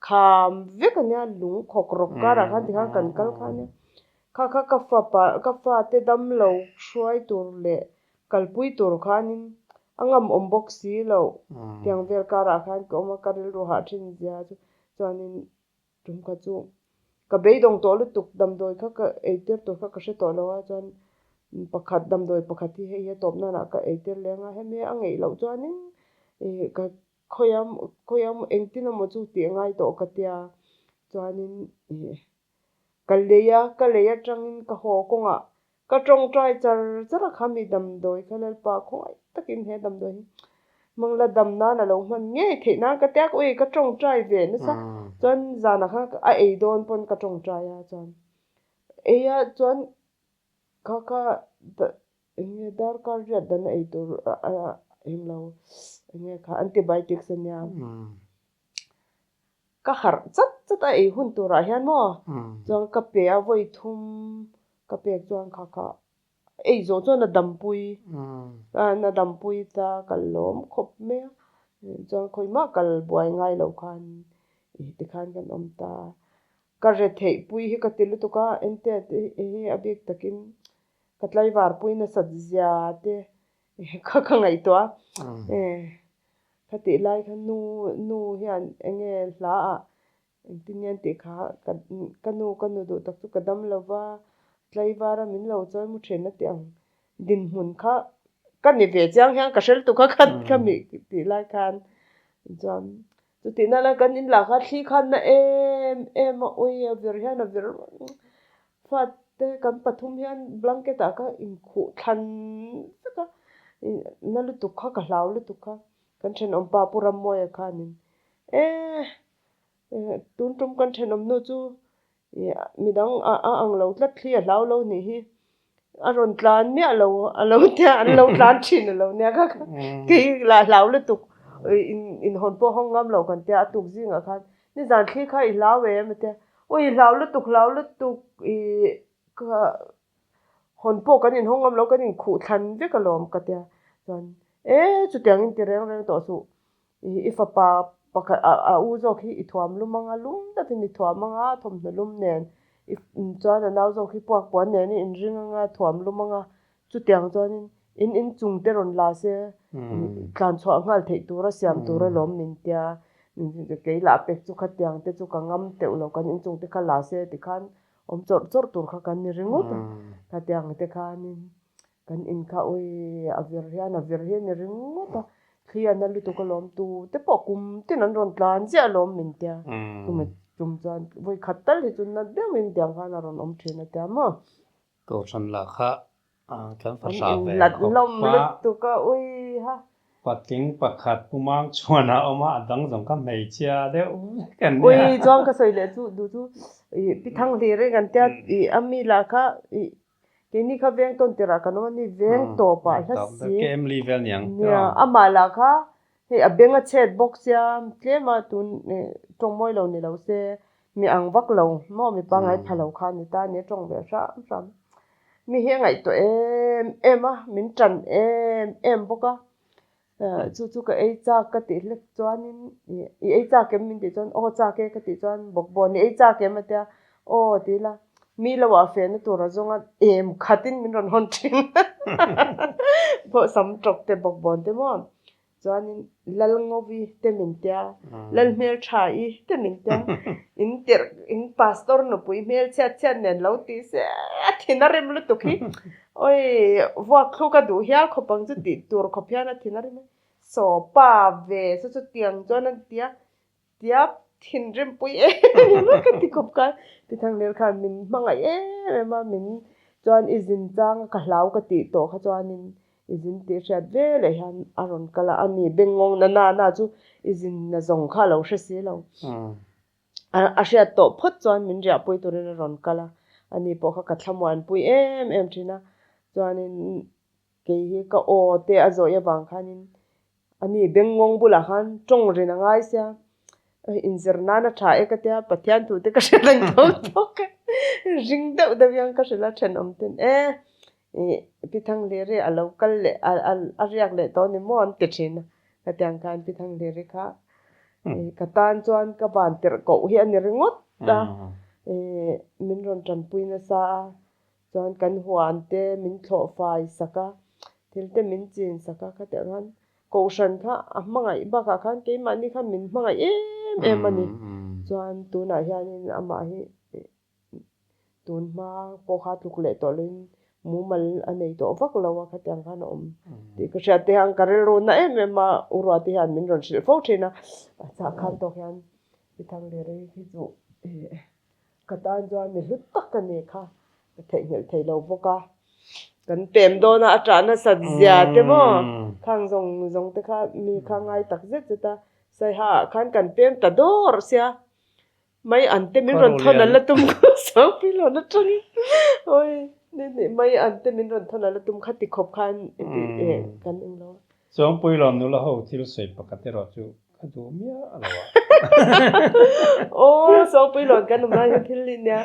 kham vek a nia lung khawk rawk karah khan tikhan kan kal kha nia kha kha ka fapa ka fate damlo hruai tur leh Kalpui tur khanin a ngam awm bawk si lo. Tiang vel karah khan ka awm a, ka rilru hah thin zia chu chuanin tum kha chu ka beidawng tawh lutuk damdawi kha ka eitir tur kha ka hre tawh lo a, chuan pakhat damdawi pakhat hi hei hi a tawp nanah ka eitir leng a, hemi a ngeih loh chuanin ih ka khawiah khawiah engtin emaw chu tih a ngai tawh ka tia chuanin ih Ka lei a, ka lei atangin ka haw kawngah ka tawngtai char char a kha mi damdawi kha Lalpa khawngaih takin he damdawi hi hmang la dam nan a lo hman ngei theih nan ka tia ui ka tawngtai ve nasa chuan zanah khan a ei dawn pawn ka tawngtai a chuan ei a chuan kha kha eng nge darkar riat dan a ei tur a englo eng nge kha antibiotics ania. Ka harh chat chat a ei hun turah hian maw chuan ka pe a vawi thum ka pek chuan kha kha ei zawh chuan a dampui a dampui ta ka lawm khawp mai a chuan khawi mah kal buai ngai lo khan ih tikhan kan awm ta ka retheih pui hi ka ti lutuk a ente hi a bik takin ka tlaivar pui nasat zia te kha ka ngaihtuah a Khatih lai kha nu nu hian eng nge hla ah engtin nge an tih kha ka ka nu ka nu duh tak chu ka dam lo va, tlaivar a min lo chawi mu thin a tih ang dinhmun kha ka ni ve chiang hian ka hre lutuk a kha kha mi tih lai khan chuan chutih na lai kan in lah kha thli khan na em em a ui a vir hian a vir Fate kan pathum hian blanket ah ka inkhuh thlan vek a, na lutuk kha ka hlau lutuk kha kan thenawm pa Pu Rammuaia khanin eh tun tum kan thenawm nu chu midang a ang lo tlat thli a hlau lo nih hi a rawn tlan miah lo a lo tia an lo tlan thin a lo nia kha kei lah hlau lutuk inhawn pawh hawng ngam lo kan tia a tuk zingah khan Nizan thli kha i hlau em a tia, Aw i hlau lutuk hlau lutuk i ka hawn pawh kan inhawng ngam lo kan inkhuh thlan vek alawm ka tia. Chuan e chutiang in ti reng reng tawh suh i i fapa pakhat a a u zawk hi i thuam lum anga lum deuhin i thuam anga thawmhnaw lum nen i chuan a nau zawk hi puak puan nen i inring anga thuam lum anga Chutiang chuanin in inchung te rawn la se tlan chhuah nghal theih tura siam tur alawm min tia kei lah pek chu khatiang te chu ka ngam teuh lo kan inchung te kha la se tikhan awm chawrh chawrh tur kha kan ni ringawt a khatiang te khanin kan in kha ui a vir hian a vir hi a ni ringawt a thli a na lutuk alawm tu te pawh kum tin an rawn tlan ziah alawm min tia chumi tum chuan vawi khat tal hi chu na deuhin tiang khan a rawn awm thin a tia maw. Kohhran lah kha kan fa hra ve khawp a. Patling pakhat Pu Mang chuan a awm a, a dang zawng kha hmeichhia deuh vek an nia. Ui chuan ka sawi leh chu duh chu ih Pi Thang hlir in kan tia ih a mi lah kha ih keini kha veng tawn tirh ah kan awm a ni veng tawp ah hla si. KM li vel niang. Nia amah lah kha hei a beng a chhet bawk sia tlem a tun tawng mawi lo ni lo se. Mi ang vak lo maw mi pangngai pha lo kha a ni ta a ni a tawng ve hram hram. Mi hi a ngaihtuah em em a, min tan em em bawk a. Chu chu ka ei chak ka tih hlek chuanin i ei chak em min tih chuan aw chak e ka tih chuan bawkbawn i ei chak em a tia aw ti ila mi lo ah fehna tur a zawnga em khatin min rawn hawn thin pawh sam tawk te bawkbawn te maw chuanin Lalngovi te min tia Lalhmeltha-i te min tia in tirh in pastor nupui hmelchhiat chhiat nen lo ti se a thin a rem lutuk hi. Oi, vuak thlu ka duh hial khawp ang chu tih tur khawp hian a thin a rim a, saw pa ve chu chutiang chuan a tia tia thinrimpui em em a ka ti khawp khan Tithangler khan min hmangaih em em a, min chuan i zin chang ka hlau ka tih tawh kha chuanin i zin tih hriat ve leh hian a rawn kal a, ani bengngawng na na na chu i zin na zawng kha a lo hre si lo. A hriat tawh phawt chuan min riahpui turin a rawn kal a, ani pawh kha ka thlamuanpui em em thin a, chuanin kei hi ka aw te a zawih avang khanin ani bengngawng bulah khan tawng rin a ngai sia, inzir nan a tha e ka tia, Pathian thu te ka hre reng tho tawk e, ring deuh deuh hian ka hrilh a thenawm ten e ih Pi Thangliri a lo kal leh a riak leh tawh a ni maw an ti thin a, khatiang khan Pi Thangliri kha Ka tan chuan ka van tirh koh hi a ni ringawt a, min rawn tanpui nasa a, chuan kan huan te min thlawh fai sak a, thil te min chin sak a, khatiang khan kohhran kha a hmangaih bakah khan keimahni khan min hmangaih em em a ni. Chuan tunah hianin amah hi Tun hma pawh kha tluk leh tawh loin mumal a nei tawh vak lo a, khatiang khan a awm tih ka hriat te hian ka rilru na em em a, u Ruati hian min rawn hrilh fo thin a, a chah khan tawk hian i thang leh rei hi chu ka tan chuan mi hlu tak a ni kha ka theihnghilh thei lo bawk a, kan pem dawn a a ṭah nasat zia te maw khang zawng zawng te kha mi kha ngai tak zet zet a, Saiha ah khan kan pem ta dawr sia. Mai an te min rawn thawn a la tum kha Sangpui hlawn atangin awi ni ni mai an te min rawn thawn a la tum kha ti khawp khan kan eng lo a. Sangpui hlawn nula ho thil sawi pakhat erawh chu ka duh miah lo a. Aw Sangpui hlawn kan awm lai hian thil ni nia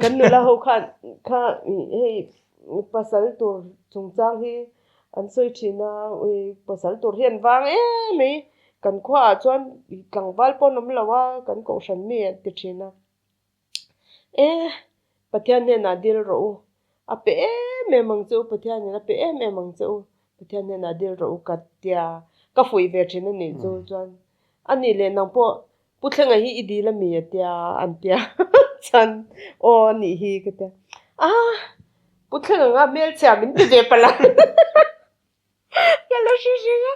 kan nula ho khan kha hei pasal tur chungchang hi An sawi thin a, ui pasal tur hi an vang em mai, kan khuaah chuan tlangval pawh an awm lo a, kan kohhran mi an ti thin a. E, Pathian hnenah dil rawh u, a pe em em ang che u, Pathianin a pe em em ang che u, Pathian hnenah dil rawh u ka tia, ka fuih ve thin a nih chu chuan a nih leh nang pawh Pu Thlenga hi i dil a mi a tia an tia chuan aw a nih hi ka tia a Pu Thlenga nga hmelchhia min ti ve palh a ka la hre hreng a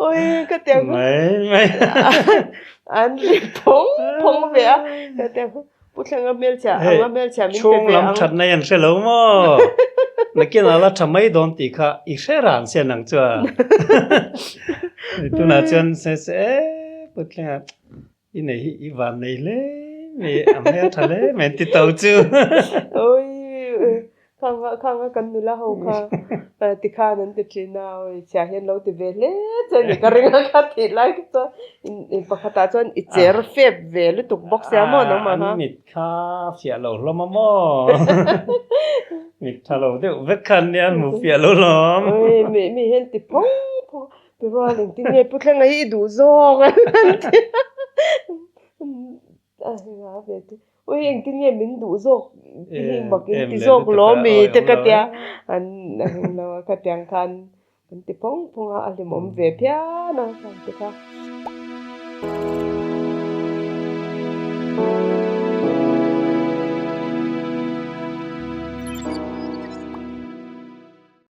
awi ka tia an ri phawng phawng ve a ka tia Pu Thlenga hmelchhia anga hmelchhia min pe ve ang. Chhung lam that na i an hre lo maw? Nakin a la tha mai dawn tih kha i hre ran sian ang chuan. Tunah chuan se se e Pu Thlenga i nei hi i van nei hle mai a hmel tha hle mai an ti to chu. Oi Khanga khanga kan nula ho kha tikhan an ti thin a, awi chhia hian lo ti ve hle che a ni ka ring a kha tih lai kha chuan in pakhatah chuan i cher fep ve lutuk bawk sia maw nangmah kha. An mit kha fiah lo hlawm a maw? Mit tha lo deuh vek kha an nia an hmu fiah lo hlawm. Awi mi mi hian ti phawng phawng a, pi rual engtin nge Pu Thlenga hi i duh zawk an ti a. A heng a ve te. Ui engtin nge min duh zawk ti hi mak in ti zawk law mi te ka tia an a heng lo a khatiang khan kan ti phawng phawng a a hlimawm ve phian a khang te kha.